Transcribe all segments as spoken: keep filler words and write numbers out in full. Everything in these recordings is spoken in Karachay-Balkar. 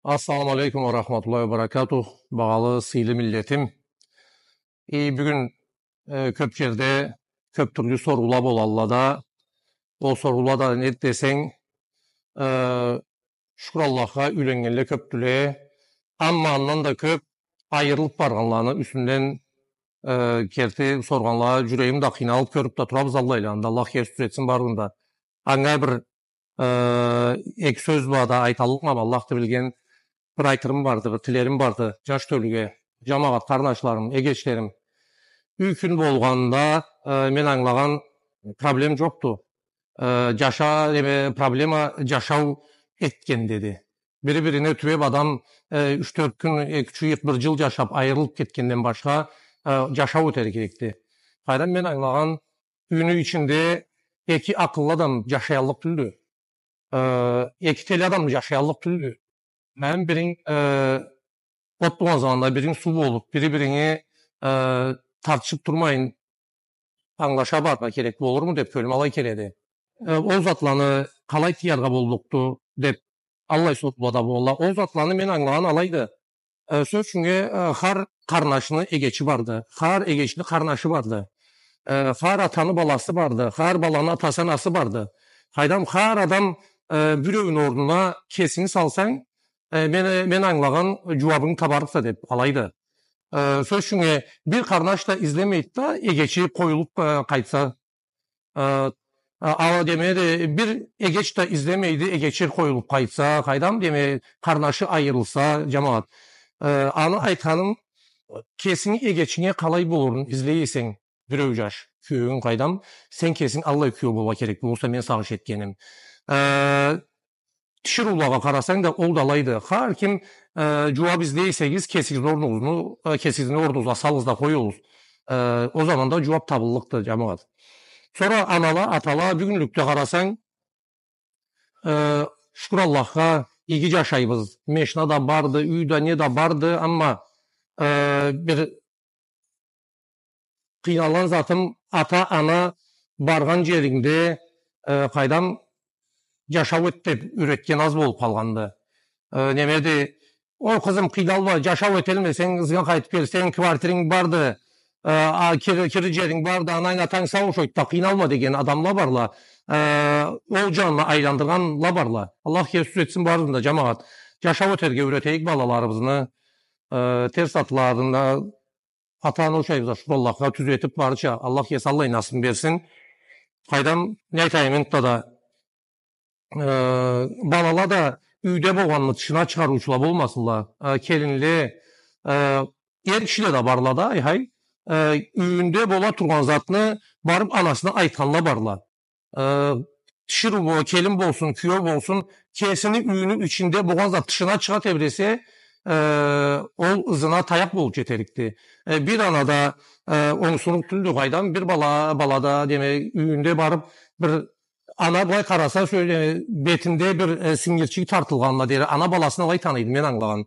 Ассаламу алейкум ва рахматуллахи ва баракатух, багъалы, сыйлы миллетим. И бюгюн, э, кёп джерде кёп тюрлю соруула болалла да, ол соруула да не десенг, э, шукур Аллахха, юйленнгенле кёпдюле, амма андан да кёп айырылыб баргъанланы юсюнден, э, керти соргъанла, джюрегим да къыйналыб, кёрюб да турабыз аллайланы да, Аллах кеси тюзетсин барысын да. Анга бир э, эки сёз бла да айталлыкъма, Аллахды билген, бир айтырым барды, бир тилерим барды джаш тёлюге, джамагъат, къарнашларым, эгечлерим. Юй-кюн болгъанда, э, мен ангылагъан, проблем джокъду. Э, джаша-, неме, проблема джашау этгендеди. Бири-бирине тюбеб адам, э, юч-тёрт кюн, эки-юч ый, бир джыл джашаб, айырылыб кетгенден башха, э, джашау этерге керекди. Къайдан мен ангылагъан, юйню ичинде эки акъыллы адам джашаяллыкъ тюлдю. Э, эки тели адам джашаяллыкъ тюлдю. Мен биринг, э, от болгъан заманда биринг суу болуб, бири-биринге, э, тартышыб турмайын, ангылаша барыргъа керек болурму деб кёлюме алай келеди. Э, ол затланы къалай тыяргъа боллукъду деб аллай соруула да болалла. Ол затланы мен ангылагъан алайды. Э, сёз ючюннге, э, хар къарнашны эгечи барды, хар эгечни къарнашы барды. Э, хар атаны баласы барды, хар баланы атасы, анасы барды. Къайдам, хар адам, э, биреуню орнуна кесинги салсанг, э, мен, мен ангылагъан, джууабынгы табарыкъса деб алайды. Э, сёз ючюннге, бир къарнаш да излемейди да, эгечи къоюлуб, э, къайтса. Э, а, а, деме да, бир эгеч да излемейди, эгечи къоюлуб къайтса, къайдам, деме, къарнашы айырылса, джамагъат. Э, аны айтханым, кесинги эгечинге къалай болурун излей эсенг, биреу джаш, киеуюнг, къайдам, сен кесинг аллай киеу болургъа керек болурса, мен сагъыш этгеним. Э, тиширыулагъа къарасанг да, ол да алайды. Хар ким, э, джууаб излей эсегиз, кесигизни орнугъузну, э, кесигизни орнугъузгъа салыгъыз да къоюгъуз. Э, ол заманда джууаб табыллыкъды, джамагъат. Сора анала, атала, бюгюнлюкде къарасанг, э, шукур Аллахха, иги джашайбыз. Машина да барды, юй да, не да барды, амма, э, бир къыйналгъан затым, ата-ана баргъан джерингде, э, къайдам, джашау эт деб юретген аз болуб къалгъанды. Э, немеди, о, къызым, къыйналма, джашау эталмасанг, ызынга къайтыб келсенг, квартиринг барды, э, а, кир-, кирир джеринг барды, ананг, атанг сау джашайды да, къыйналма деген адамла барла. Э, ол джанына айландыргъанла барла. Аллах кеси тюзетсин барысын да, джамагъат. Джашау этерге юретейик балаларыбызны. Э, терс затларына ата-ана ушайбыз, шукур Аллахха, тюзетиб барырча. Аллах кеси аллай насыбын берсин. Къайдам, не айтайым, энтда да, э, балала да юйде болгъанны тышына чыгъарыучула болмасынла. Э, келинле, э, эр кишиле да барла да, ай-хай. Э, юйюнде бола тургъан затны барыб анасына айтханла барла. Э, тиширыу бо-, келин болсун, киеу болсун, кесини юйюню ичинде болгъан зат тышына чыгъа тебресе, э, ол ызына таякъ болуб джетерикди. Э, бир ана да, э, онгсунукъ тюлдю, къайдам, бир бала, бала да, деме, юйюнде барыб, бир ана былай къараса, сёле-, бетинде бир, э, сингирчик тартылгъанына дери, ана баласын алай таныйды, мен ангылагъан.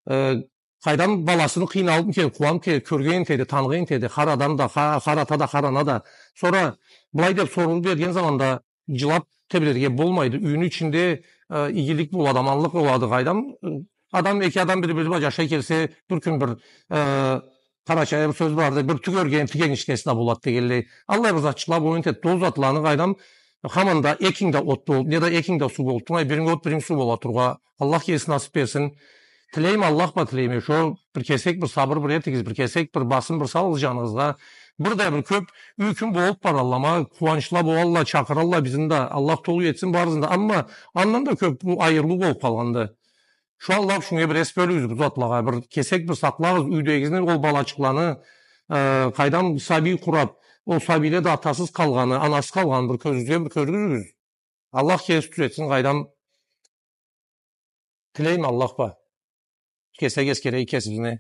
Э, къайдам, баласыны къыйналыб келиб, къууаб келиб, кёрген этеди, таныгъан этеди. Хар адам да, ха-, хар ата да, хар ана да. Сора былай деб соруу берген заманда джылаб тебрерге болмайды. Юйню ичинде, э, игилик болады, аманлыкъ болады, къайдам. Адам, эки адам бири-бири бла джашай келсе, бир кюн бир, э, къарачайда бир сёз барды, бир тюк ёргенни тик энгишгеси да болады дегенлей. Аллай бир затчыкъла болур этеди, ол затланы, къайдам, хаманда экинг да от болуб, неда экинг да суу болуб турмай, биринг от, биринг суу бола турургъа Аллах кеси насыб берсин. Тилейме, Аллах бла тилейме, шо бир кесек бир сабыр бир этигиз, бир кесек бир басым бир салыгъыз джаныгъызгъа. Бир да бир кёб юй-кюн болуб баралла, ма, къууанчла болалла, чакъыралла бизни да, Аллах толу этсин барысын да. Амма андан да кёб бу айырылыу болуб къалгъанды. Шо Аллах ючюн бир эс бёлюгюз бу затлагъа, бир кесек бир сакълагъыз юйдегизни, ол балачыкъланы, э, къайдам, сабий къураб, ол сабийле да атасыз къалгъаны, анасыз къалгъаны бир кёзюгюзге бир кёргюзюгюз. Аллах кеси тюзетсин, къайдам, тилейме Аллах бла. Кесек эскерейик кесибизни.